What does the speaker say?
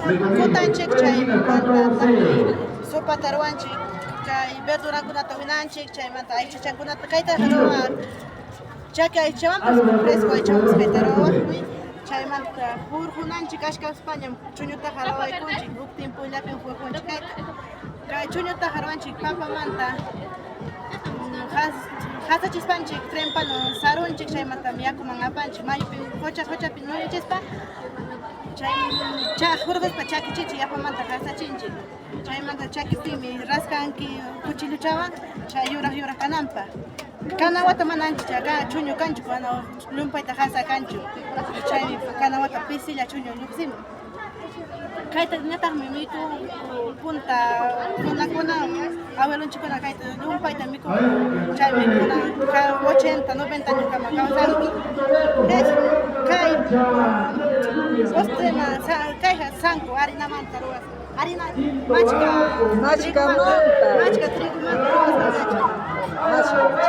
Kutanchik chaymantataqmi sopata ruwanchik kay verdurakunata winanchik chaymanta aychachankunata kaytaqa ruwan chaki aychawanpas fresco aychawanpas kayta ruwaqmi chaymanta hurqunanchik kachkaspañam chuñutaqa ruwaykunchik huk tiempollapim hurqunchik kayta. Kay chuñutaqa ruwanchik papamanta qasachispanchik trempano sarunchik chaymantam yakuman apanchik mayupi qucha quchapi ñuñuchispa chay hurquspa chakichinchik yapamanta qasachinchik chaymanta chakipimi raskanki cuchilluchawan chay yuraq yuraq kananpaq. Kanawata mana ancha chuñu kanchu llumpayta qasa kanchu chaymi kanawata pisilla chuñu lluqsimun. Kayta ñataqmi mikunku punta runakuna abuelonchikkuna kayta llumpayta mikunku chaymi kunan 80, 90 añokama kawsanku. Kay postreman kayqa sanku harinamanta ruwasqa harina machka machka trigomanta.